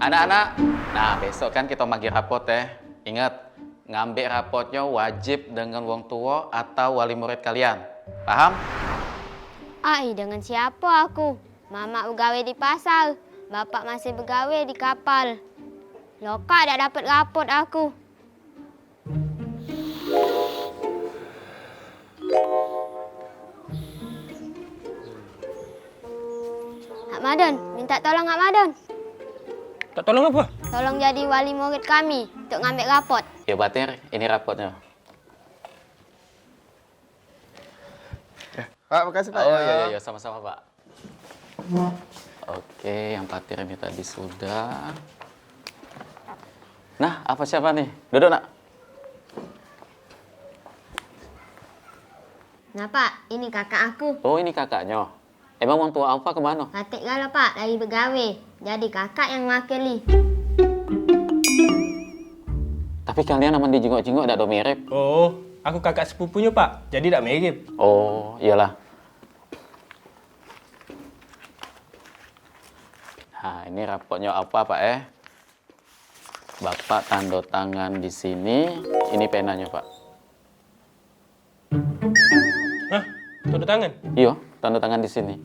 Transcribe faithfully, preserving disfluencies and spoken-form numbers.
Anak-anak, nah, besok kan kito magih rapot, eh. Inget, ngambek rapotnyo wajib dengan wong tuo atau wali murid kalian. Paham? Ai, dengan siapo aku? Mamak begawe di pasar, bapak masih begawe di kapal. Lokak dak dapet rapot aku. Hak Madon, minta tolong Hak Madon. Tak tolong apa? Tolong jadi wali murid kami untuk ngambek rapot. Yo, Patir, ini rapotnyo. Pak, makasih, Pak. Oh, yo, yo, yo, sama-sama, Pak. Oke, yang Patir ini tadi sudah. Nah, apa siapa nih? Duduk, Nak. Nah, Pak, ini kakak aku. Oh, ini kakaknyo. Emang wong tuo Alfa kemano? Katek galo, Pak, lagi begawe. Jadi kakak yang mewakili. Tapi kalian amen dijingok-jingok dak do mirip. Oh, aku kakak sepupunyo, Pak. Jadi dak mirip. Oh, iyolah. Nah, ini rapotnyo Alfa, Pak, eh. Bapak tando tangan di sini. Ini penanyo, Pak. Hah? Tando tangan? Iyo, tando tangan di sini.